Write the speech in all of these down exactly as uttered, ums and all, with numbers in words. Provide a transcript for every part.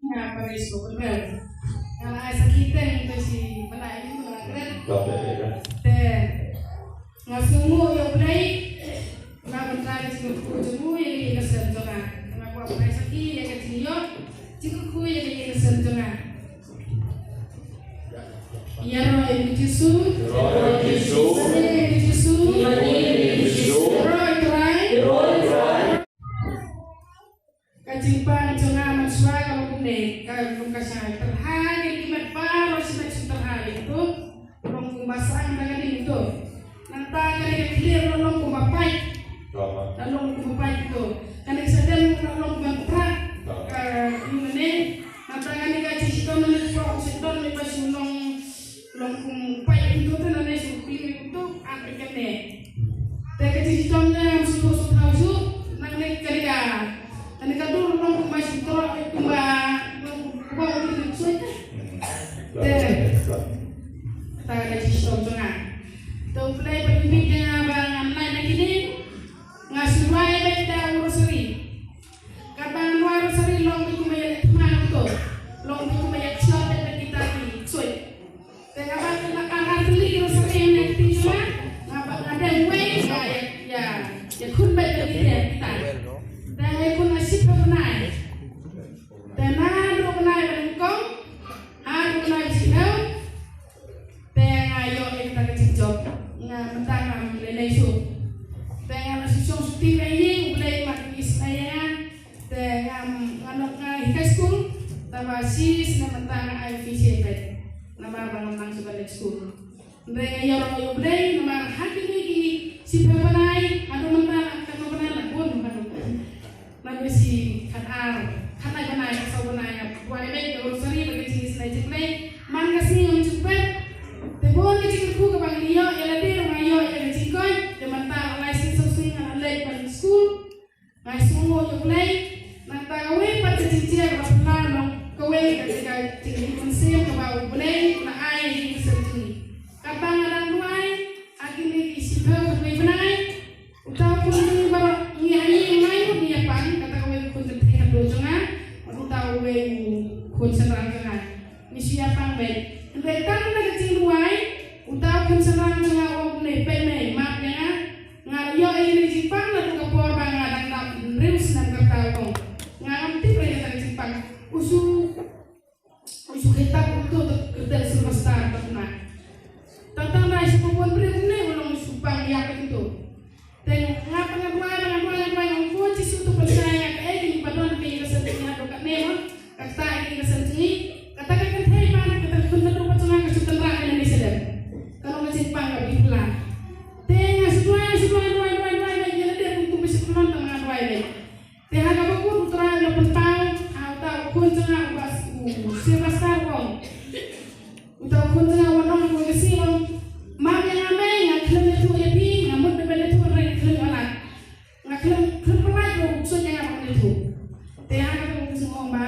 Nga parish Mawkynrew. Nga la ai sakhi teng to shi bnai ïa u, nga kren. Te nga sngewnguh ïa U Blei na ka bynta ka jingkyrkhu jong u ïa ka ïing ka sem jong nga. Nga kwah ban ai sakhi ïa ka jingïoh jingkyrkhu ïa ka ïing ka sem jong nga. Ïaroh ïa u Jisu. Ïaroh ïa u Jisu. Ïaroh ïa u Trai. Ka jingpang jong nga mynshuwa ka long kumne, ka long ka shai. Tyrha ïa ki met baroh shi met shu tyrha ïa to. Long kumba sang da ka ding to. Nangta kane ka khlieh ruh long kumba pait. Ka long kumba pait to. Kane ka sadem ruh long kumba prat. Ka ïa mane. Nangta kane ka jingshitom ne ka pok shitom ne ba shu long Long kum pait kumto te nangne shu plie kumto, ah, peit kane. Te ka jingshitom ne ngam sngewthuh sngewthaw shuh, nangne kane ka, kane ka dur long kumba shu troh kumba, long kumba u dur shuh te. Te, ta ka jingshitom jong nga. Te U Blei pat u mih ïa nga ba ngan lait na kine, nga shu rwai beit da u rosary. Katba nga rwai rosary long beit kumba ïa leh thma kumto. Long beit kumba ïa kjor beit da kita ki ksuid. Te nga ba nga ar ar tylli ki rosary ne kti jong nga. Nga ba nga dei wei nga ïa, ïa, ïa khun beit da kita, kita. Te nga ïa khun ha shiphew bnai. Te naduh bnai ba nyngkong haduh bnai ba shiphew. Te nga ïoh ïa kata ka jingjop. Nga mynta ngam lei lei shuh. Te nga la shu shong shuti ba ïing, U Blei ma ki isynei ïa nga. Te ngam, nga nok nga hikai skul. Tangba shi snem mynta nga ai office beit. Namar ba ngam nang shuh ban leit skul. Hynrei nga ïaroh ïa U Blei namar ha kine ki shiphew bnai haduh mynta, katno bnai la bun haduh. Nang bisi khatar, khatar bnai, khatsaw bnai nga rwai beit ïa u rosary bad ka jingisynei jong U Blei. Man ka sngi ngam ju pep. Te bun ka jingkyrkhu kaba ngi ïoh ïa lade ruh nga ïoh ïa ka jingkoit. Te mynta la lai sngi saw sngi nga la leit ban skul. Nga sngewnguh ïa U Blei. Nangta kawei pat ka jingjied kaba phylla long kawei ka jingïaid mynsiem kaba U Blei u la ai ïa ngi ki seng jong ngi. Katba nga dang duwai ha kine ki shiphew khatwei bnai. Uta u khun jong ngi baroh ngi ha ïing ngi ngai ngut ngi ïa pang, kata kawei u khun kynthei khatduh jong nga, bad uta uwei u khun shynrang jong nga. Ngi shu ïa pang beit. Hynrei tang da ka jingduwai, uta u khun shynrang jong nga u ong, "Mei, peit mei, map ïa nga. Nga la ïoh ïa kane ka jingpang naduh ka por ba nga dang dap hynriew snem," kata u ong. Nga ngam tip re kata ka jingpang. U shu U shu kheiñ tang kumto te kyrteng Silver Star te kumne. Tang tang ba shu bun briew kumne u long shu pang ïa kumto. Te nga pang nga duwai, nga duwai, nga duwai, nga ong ko Jisu to pynshai ïa kaei kaba don ha ka seng jong ngi haduh katne mo. Kata ïa ka seng jong ngi. Kata ka kynthei ba kata ka kynthei ba jong nga ka shu tynrah ïa ngi sha dep. Ka long ka jingpang kaba phylla. Te nga shu duwai, shu duwai, duwai, duwai, duwai, ïa lade kum kum ba shu pynlong tang nga duwai lade. Te ha kaba kut u Trai u la pynpaw ha uta u khun jong nga uba u Silver Star u ong. Uta u khun jong nga u ong ha kawei ka sngi u ong, "Map ïa nga mei, nga khlem ïathuh ïa phi, nga mut ba ban ïathuh hynrei nga khlem ïoh lad. Nga khlem, khlem pynlait ruh u ksuid ïa nga ban ïathuh." Te ha kaba kut u ong ba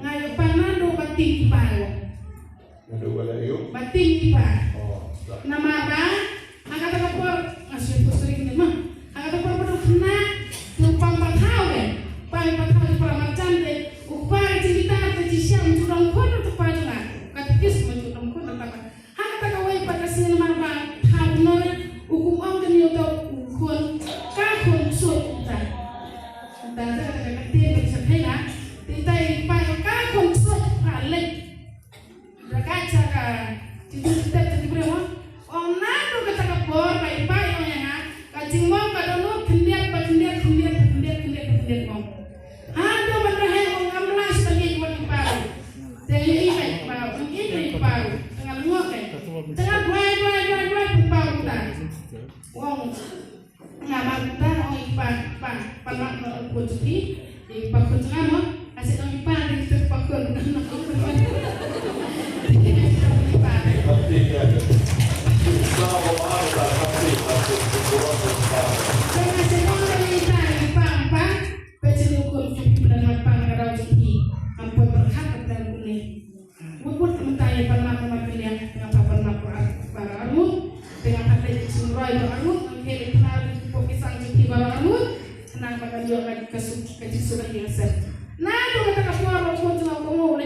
nga ïoh pang naduh ba tim ki par. Naduh ba leh aïu? Ba tim ki par. Oh, namar ba ha kata ka por nga shu ïathuh sha ri kine ma. Ha kata ka por ba dang khynnah te u pang pathaw, eh. Pang pathaw te para marjan te u kpa ka jingbitar te jingshem, ju dang khun ruh te kpa jong nga. Katekis ma ju dang khun ruh te kpa. Ha kata kawei pat ka sngi namar ba thaw noh u kum ong kane uta u khun ka khun ksuid uta. Uta te kata ka ktien ba ki sa thei na te ita i kpa ka khun ksuid ka leit. Da ka jaka jingtep jong ki briew mo. Ong naduh kata ka por ba i pa i ong ïa nga, ka jingmong ka dohnud khyndiat ba khyndiat, khyndiat ba khyndiat, khyndiat ba khyndiat mo. Haduh ban da heh ong ngam lah shuh ban ïeit wat i pa. Te ïa i ba i pa, ong ïeit i pa. Te nga lyngngoh kai. Te nga duwai, duwai, duwai, duwai, pynpaw kumta. Ong Nga ba kumta ong i pa, pa, pan map noh u khun jong phi. I pa khun jong nga mo. Ka shu ong i pa, dei to pa khun. Ka shu ong i pa. Te nga shu ong ïa i pa, i pa, pa. Peit sha u khun jong phi, pynban map pang ka daw jong phi. Ngam poi pyrkhat ka plan kumne. Mut mut mynta ïa pan map, map kyndiah, te nga pan map baroh arngut, te nga pan leit jingroi baroh arngut, ngam khie leit kynmaw ïa ki pop ki sang jong phi baroh arngut, khnang ba kan ïoh ka suk, ka jingsuk ha ïing ha sem. Naduh kata ka por ba u khun jong nga u kohnguh u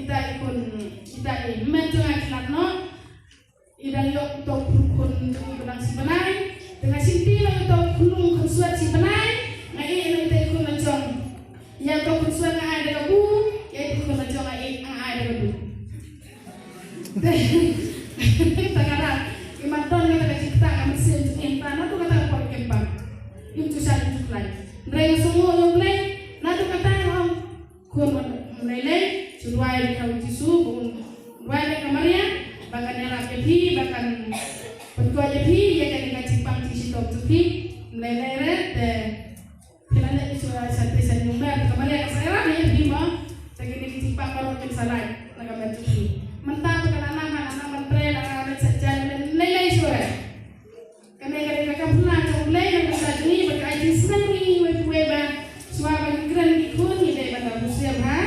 Kita i khun, kita i hynmen jong nga ki lad noh. I dang ïoh to khun khun jong i ba dang shi bnai. Te nga shim ti long to khun khun suat shi bnai. Nga i long te khun la jong. Ïa to khun suat nga ai da ka bu, ïa to khun la jong nga i nga ai da ka bu. Te ta ka rat. I man ton kata ka jingkata ka mynsiem jong i, ta na to kata ka por kempa. Im tu sha im tu klai. Ndrei nga sngew ïa u Blei na to kata ka Khun, wan lei lei, shu duwai ïa u Jisu, bun duwai ïa ka Maria ba kan ïarap ïa phi, ba kan pynkoit ïa phi ïa kane ka jingpang jingshitom jong phi. Lei lei re te phi la leit shu sa te sa nyung mer, ka Maria ka sa ïarap ïa phi mo. Te kane ka jingpang baroh kan sa lait na ka met jong phi. Mynta ba ka la nang, la nang ban trei, la nang ban sa jan, lei lei shu re. Kane ka dei ka kam pla jong U Blei na ka bynta jong ngi, bad ka ai jingsneng ïa ngi iwei pa iwei ba shuwa ba ngi kren ki khun ngi dei ban da husiar bha.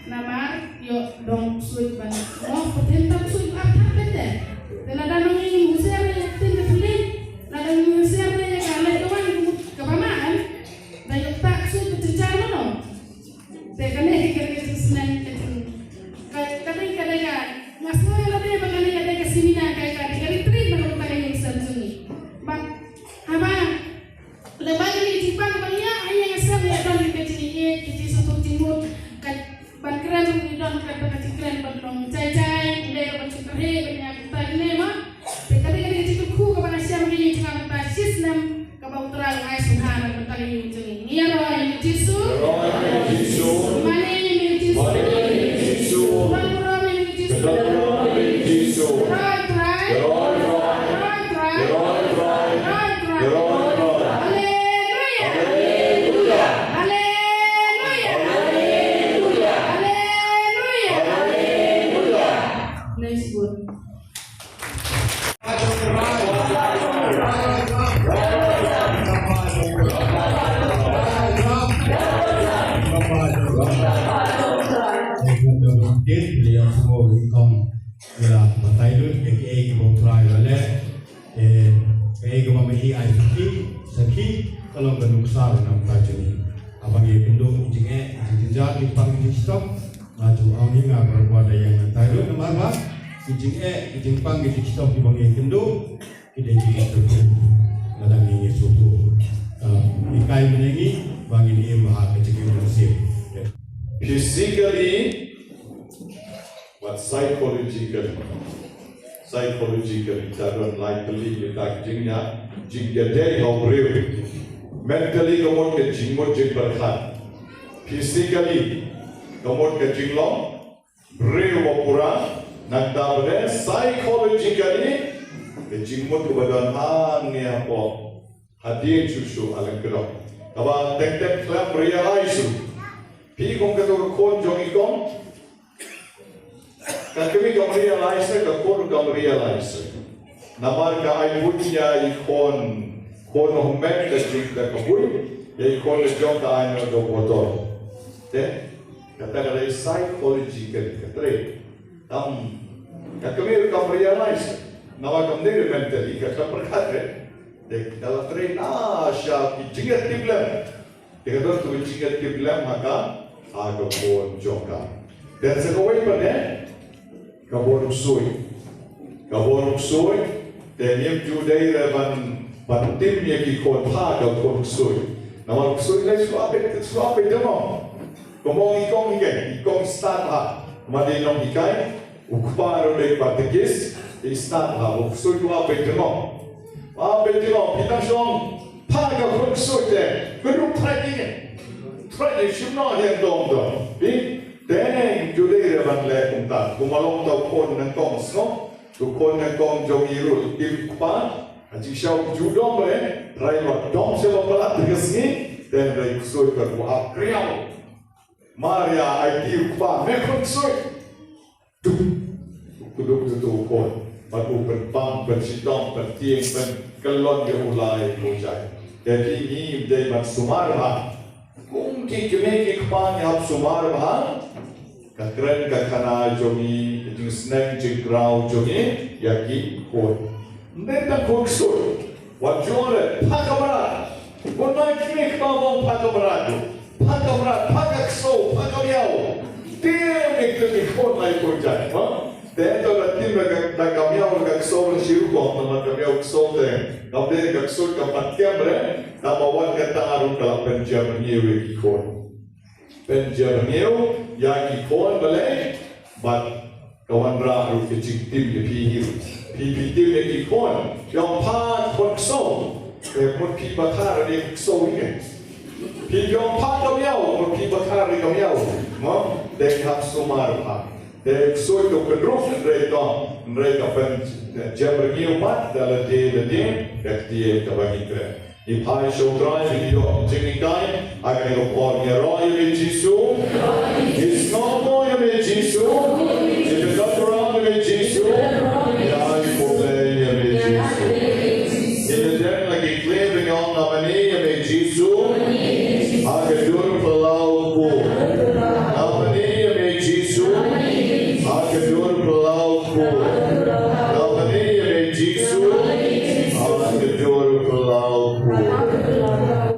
Namar ïoh dong ksuid ban moh, pyrthem tam ksuid ap thap bete. Te lada ma ngi husiar ïa ka ktien ka thylliej, lada ngi husiar ïa ka leh ka wan ka mut kaba ma em, da ïoh ktah ksuid ka jynjar mano. Te kane ka dei ka jingsneng ka jing, ka, kane ka dei ka, nga sngew ïa lade ba kane ka dei ka seminar, ka, ka dei ka retreat na ka bynta ka ïing sem jong ngi. Bad haba leh ba kane ka jingpang ba ngi ïa, ïa nga sngew ïa don ka jingïeit, ka jingsngewthuh jingmut, ka ban kren ngi don ka, ka jingkren ban long jai jai, ngi dei ban shu kyrhai ban ïa kata kane ma. Te kane ka dei ka jingkyrkhu kaba nga shem ha ka ïing jong nga mynta shi snem. Kaba U Trai u ai sngewbha na ka bynta ka ïing jong ngi. Ngi ïaroh ïa u Jisu. Ïaroh ïa u Jisu. Mane ïa u Jisu. Mane ïa u Jisu. Ban burom ïa u Jisu. Ban burom ïa u Jisu. Ïaroh ïa U Trai. Ïaroh ïa U Trai. Ïaroh ïa U Trai. Ïaroh ïa U Trai. Ïaroh ïa U Trai. Haleluia. Haleluia. Haleluia. Haleluia. Haleluia. Praise God. Kaei kaba ma i ai sakhi, sakhi ka long ka nuksa na ka bynta jong ngi. Haba ngi ïakynduh jingeh, jingjynjar, jingpang, jingshitom, nga ju ong hi nga bad ïa nga tai lut namar ba ki jingeh, ki jingpang, ki jingshitom kiba ngi ïakynduh ki dei ki jingkyrkhu. Lada ngi ngi sngewthuh, ah, hikai mynne ngi ba ngin im ha ka jingim mynsiem. Physically, wat psychologically. Psychologically, ta don lai tylli kita ki jingïa, jingïadei ha u briew. Mentally ka mut ka jingmut jingpyrkhat. Physically ka mut ka jinglong briew ba pura, nangta ba dei psychologically ka jingmut kaba don hangne hapoh hadien shuh shuh ha lyngkdong. Kaba teng teng khlem realize ruh. Phi kum kato ka khun jong i kong, ka kmie kam realize, ka khun kam realize. Namar ka ai buit ïa i khun, khun u hynmen ka jing ka buit, ïa i khun ka jong ka ai noh da u botol. Te kata ka dei psychological ka trei. Tam ka kmie kam realize. Namar kam dei mentally ka kam pyrkhat re. Te ka la trei na sha ki jingïatiplem. Te ka don tu jingïatiplem ha ka, ha ka bun jong ka. Te sa kawei pat ne, ka bun ksuid. Ka bun ksuid, te ngim ju dei re ban, ban tim ïa ki khun ha ka bun ksuid. Namar ksuid lei shuwa peit, shuwa peit dei mo. Kumba i kong i kong, i kong stad ha. Ma dei nonghikai, u kpa ruh dei katekist, i stad ha, u ksuid u ap beit jngoh. U ap beit jngoh, phi dang shong, pha ka khun ksuid te, ka ruh thrai ïa ngi. Thrai ïa shim noh ïa dong dong. Phi, te ne, ju dei re ban leh kumta. Kumba long ta u khun nyngkong sngew, u khun nyngkong jong i ruh, i kpa, ha jingshisha ju dom re, thrai ma dom sha ba palat te ka sngi, te hynrei ksuid ka ruh ap kriaw. Maria, ai ti u kpa, me khun ksuid. Duk, duk, duk, duk, duk, bad u pynpang, pynshitom, pyntieng, pynkyllon ïa u lai u jai. Te phi ngim dei ban sumar bha. Kum ki kmie ki kpa ngi hap sumar bha. Ka kren ka khana jong ngi, ka jingsneng jingkraw jong ngi ïa ki khun. Ym dei tang khun ksuid. Wat jur re, pha ka mrad. Bun nai kmie kpa bong pha ka mrad. Pha ka mrad, pha ka ksew, pha ka miaw. Te ne kmie ki khun. Lai pun jai, ha? Te to la tim da ka, da ka miaw ka ksew ruh shi rukom, namar ka miaw ksew te. Kam dei ka ksew ka pat kem re, namar wat kata ruh ka la pynjah bynñiew ïa ki khun. Pynjah bynñiew ïa ki khun balei, bad ka wanrah ruh ka jingtim ïa phi hi ruh. Phi, phi tim ïa ki khun, ïa pha khun ksew. Te mut phi ba kha re ka ksew hi. Phi ïa pha ka miaw, mut phi ba kha re ka miaw. Mo, dei hap sumar pha. Te ksew to pynruk hynrei to, hynrei ka pynjah bynñiew pat da lade lade, ka ktien kaba ngi kren. Ngi phai sha U Trai, ngi ïoh jinghikai ha kane ka por. Ngi ïaroh ïa me Jisu, ngi sngewthuh ïa me Jisu, ngi pyndonkam ïa me Jisu, ïa ngi pule ïa me Jisu. Ngi la dep na ki khlem, ngi ong nga mane ïa me Jisu ha ka dur phyllaw kpur. Nga mane ïa me Jisu ha ka dur phyllaw kpur. Nga mane ïa me Jisu